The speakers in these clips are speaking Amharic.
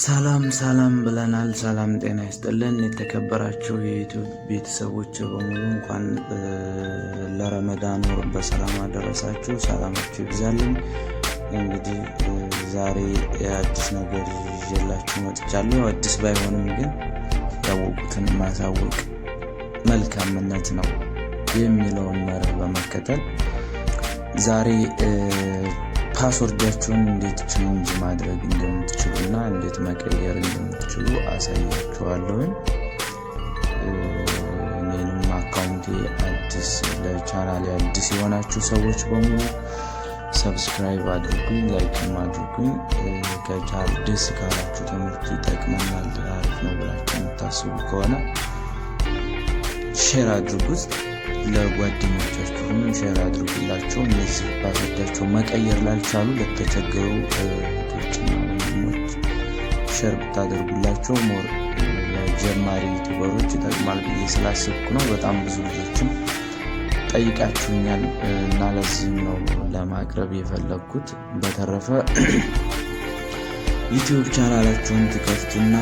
ሰላም ሰላም ብለናል። ሰላም ጤና ይስጥልን። የተከበራችሁ የ YouTube ቤተሰቦች በሙሉ እንኳን ለረመዳን ወር በሰላም አደረሳችሁ። ሰላማችሁ ይብዛልኝ። እንግዲህ ዛሬ አዲስ ነገር ይዤላችሁ መጥቻለሁ። አዲስ ባይሆንም ግን ያወቁትን ማሳወቅ መልካምነት ነው የሚለውን መርህ በመከተል ዛሬ password ኣችሁን እንዴት change ማድረግ እንደምትችሉ እና እንዴት መቀየር እንደምትችሉ አሳያችኋለሁኝ። እኔንም account ኤ አዲስ፣ ለቻናሌ አዲስ የሆናችሁ ሰዎች በሙሉ subscribe አድርጉኝ፣ like ም አድርጉኝ። ከቻል ደስ ካላችሁ፣ ትምህርቱ ይጠቅመናል፣ አሪፍ ነው ብላችሁ የምታስቡ ከሆነ share አድርጉት። ለጓደኞቻችሁም share አድርጉላቸው። እነዚህ password ኣቸው መቀየር ላልቻሉ፣ ለተቸገሩ እህቶችና ወንድሞች share ብታደርጉላቸው more ለጀማሪ YouTuber ኦች ይጠቅማል ብዬ ስላሰብኩ ነው። በጣም ብዙ ልጆችም ጠይቃችሁኛል እና ለዚህም ነው ለማቅረብ የፈለግኩት። በተረፈ YouTube ቻናላችሁን ትከፍቱና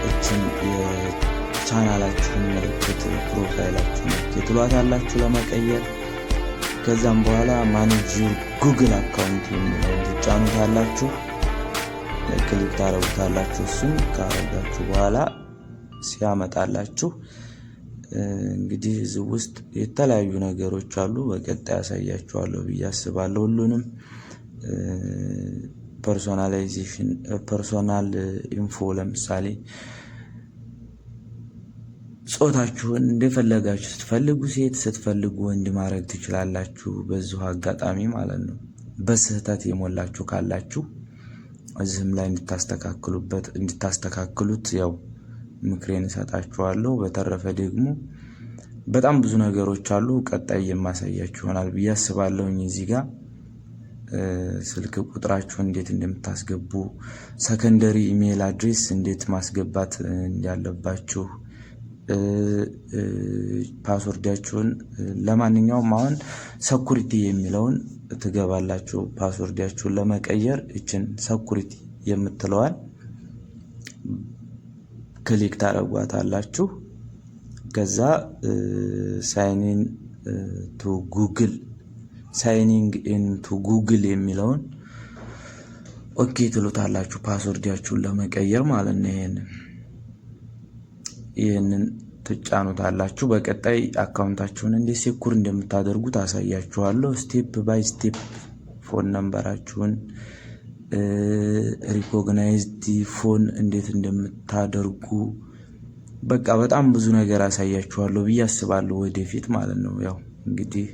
እችን ቻናላችሁን ምልክት፣ profile ኣችሁን ትሏታላችሁ ለመቀየር። ከዛም በኋላ "Manage your Google account" የሚለውን ትጫኑታላችሁ፣ click ታረጉታላችሁ። እሱን ካረጋችሁ በኋላ ሲያመጣላችሁ እንግዲህ እዚህ ውስጥ የተለያዩ ነገሮች አሉ። በቀጣይ ያሳያችኋለሁ ብዬ አስባለሁ። ሁሉንም personalization፣ personal info፣ ለምሳሌ ጾታችሁን እንደፈለጋችሁ ስትፈልጉ ሴት፣ ስትፈልጉ ወንድ ማድረግ ትችላላችሁ። በዚሁ አጋጣሚ ማለት ነው። በስህተት የሞላችሁ ካላችሁ እዚህም ላይ እንድታስተካክሉበት፣ እንድታስተካክሉት ያው ምክሬን እሰጣችኋለሁ። በተረፈ ደግሞ በጣም ብዙ ነገሮች አሉ። ቀጣይ የማሳያችሁ ይሆናል ብዬ አስባለሁኝ። እዚህ ጋር ስልክ ቁጥራችሁ እንዴት እንደምታስገቡ፣ secondary email address እንዴት ማስገባት እንዳለባችሁ፣ password ኣችሁን፣ ለማንኛውም አሁን security የሚለውን ትገባላችሁ። Password ኣችሁን ለመቀየር ይችን security የምትለዋን click ታደርጓታላችሁ። ከዛ sign in to Google፣ "Signing in to Google" የሚለውን okay ትሉታላችሁ። Password ኣችሁን ለመቀየር ማለት ነው። ይህንን ትጫኑታላችሁ። በቀጣይ account ኣችሁን እንዴት secure እንደምታደርጉ ታሳያችኋለሁ። Step by step phone number ኣችሁን recognized phone እንዴት እንደምታደርጉ በቃ በጣም ብዙ ነገር አሳያችኋለሁ ብዬ አስባለሁ ወደፊት ማለት ነው። ያው እንግዲህ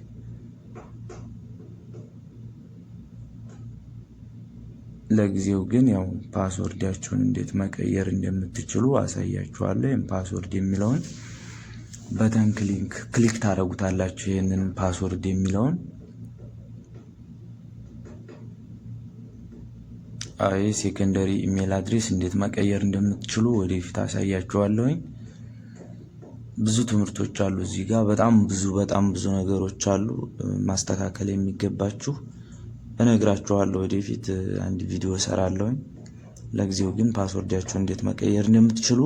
ለጊዜው ግን ያው password ኣችሁን እንዴት መቀየር እንደምትችሉ አሳያችኋለሁ። ይህም password የሚለውን button click ታደርጉታላችሁ። ይህንን password የሚለውን፣ ይህ secondary email address እንዴት መቀየር እንደምትችሉ ወደፊት አሳያችኋለሁኝ። ብዙ ትምህርቶች አሉ እዚህ ጋር፣ በጣም ብዙ፣ በጣም ብዙ ነገሮች አሉ ማስተካከል የሚገባችሁ፣ እነግራችኋለሁ። ወደፊት አንድ ቪዲዮ እሰራለሁኝ። ለጊዜው ግን password ኣችሁ እንዴት መቀየር እንደምትችሉ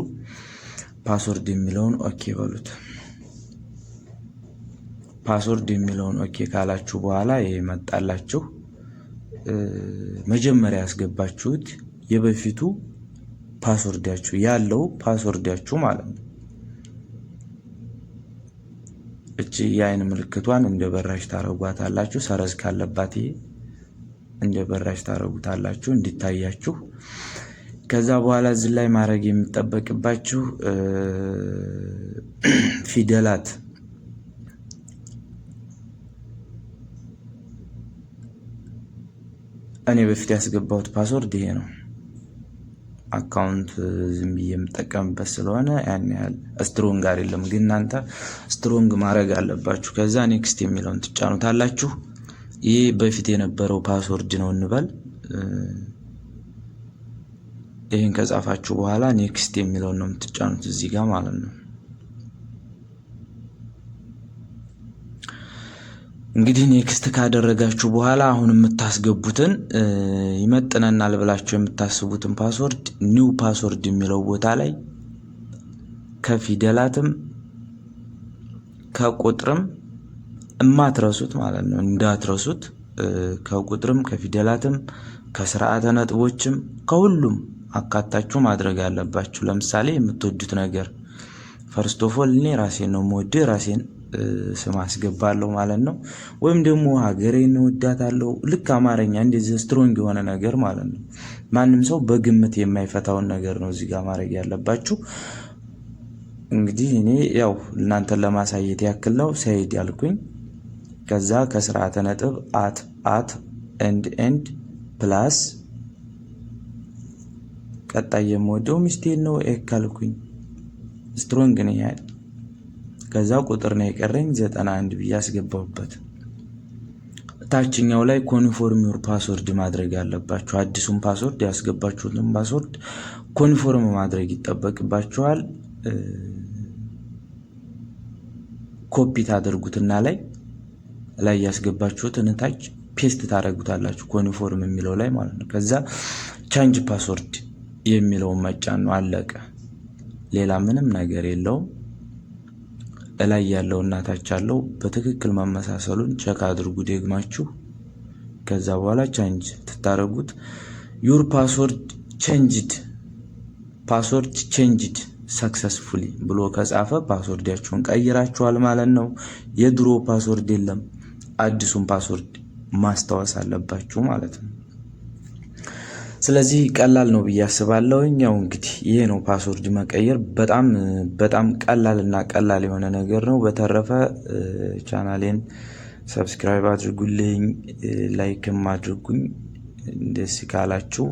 password የሚለውን okay በሉት። Password የሚለውን okay ካላችሁ በኋላ ይሄ መጣላችሁ። መጀመሪያ ያስገባችሁት የበፊቱ password ኣችሁ ያለው password ኣችሁ ማለት ነው። እቺ የአይን ምልክቷን እንደ በራሽ ታረጓታላችሁ። ሰረዝ ካለባት ይሄ እንደ በራሽ ታረጉታላችሁ እንዲታያችሁ። ከዛ በኋላ እዚህ ላይ ማድረግ የሚጠበቅባችሁ ፊደላት፣ እኔ በፊት ያስገባሁት password ይሄ ነው። Account ዝም ብዬ የምጠቀምበት ስለሆነ ያን ያህል strong አይደለም፣ ግን እናንተ strong ማድረግ አለባችሁ። ከዛ next የሚለውን ትጫኑታላችሁ። ይህ በፊት የነበረው password ነው እንበል። ይህን ከጻፋችሁ በኋላ next የሚለውን ነው የምትጫኑት እዚህ ጋር ማለት ነው። እንግዲህ next ካደረጋችሁ በኋላ አሁን የምታስገቡትን ይመጥነናል ብላችሁ የምታስቡትን password new password የሚለው ቦታ ላይ ከፊደላትም ከቁጥርም እማትረሱት ማለት ነው፣ እንዳትረሱት። ከቁጥርም ከፊደላትም ከስርዓተ ነጥቦችም ከሁሉም አካታችሁ ማድረግ አለባችሁ። ለምሳሌ የምትወዱት ነገር፣ first of all እኔ ራሴን ነው የምወደው፣ ራሴን ስም አስገባለሁ ማለት ነው። ወይም ደግሞ ሀገሬን እወዳታለሁ፣ ልክ አማርኛ እንደዚህ strong የሆነ ነገር ማለት ነው። ማንም ሰው በግምት የማይፈታውን ነገር ነው እዚህ ጋር ማድረግ ያለባችሁ። እንግዲህ እኔ ያው እናንተን ለማሳየት ያክል ነው ሰይድ ያልኩኝ። ከዛ ከስርዓተ ነጥብ at at and and plus፣ ቀጣይ የምወደው ሚስቴን ነው ኤክ አልኩኝ። Strong ነው ያህል። ከዛ ቁጥር ነው የቀረኝ፣ 91 ብዬ አስገባሁበት። ታችኛው ላይ confirm your password ማድረግ አለባችሁ። አዲሱን password፣ ያስገባችሁትን password confirm ማድረግ ይጠበቅባችኋል። ኮፒ ታደርጉትና ላይ ላይ ያስገባችሁትን ታች paste ታደርጉታላችሁ፣ confirm የሚለው ላይ ማለት ነው። ከዛ change password የሚለውን መጫን ነው። አለቀ። ሌላ ምንም ነገር የለውም። እላይ ያለው እና ታች ያለው በትክክል መመሳሰሉን check አድርጉ ደግማችሁ። ከዛ በኋላ change ስታደርጉት "Your password changed, password changed successfully" ብሎ ከጻፈ password ኣችሁን ቀይራችኋል ማለት ነው። የድሮ password የለም፣ አዲሱን password ማስታወስ አለባችሁ ማለት ነው። ስለዚህ ቀላል ነው ብዬ አስባለሁ። ያው እንግዲህ ይሄ ነው password መቀየር፣ በጣም በጣም ቀላል እና ቀላል የሆነ ነገር ነው። በተረፈ ቻናሌን subscribe አድርጉልኝ፣ like ም አድርጉኝ። ደስ ካላችሁ፣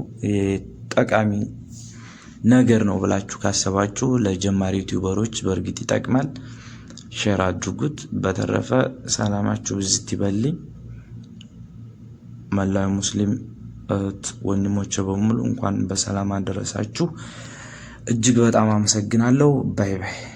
ጠቃሚ ነገር ነው ብላችሁ ካሰባችሁ፣ ለጀማሪ YouTuber ኦች በእርግጥ ይጠቅማል። Share አድርጉት። በተረፈ ሰላማችሁ ብዝት ይበልኝ። መላው ሙስሊም እህት ወንድሞቼ በሙሉ እንኳን በሰላም አደረሳችሁ። እጅግ በጣም አመሰግናለሁ። Bye bye።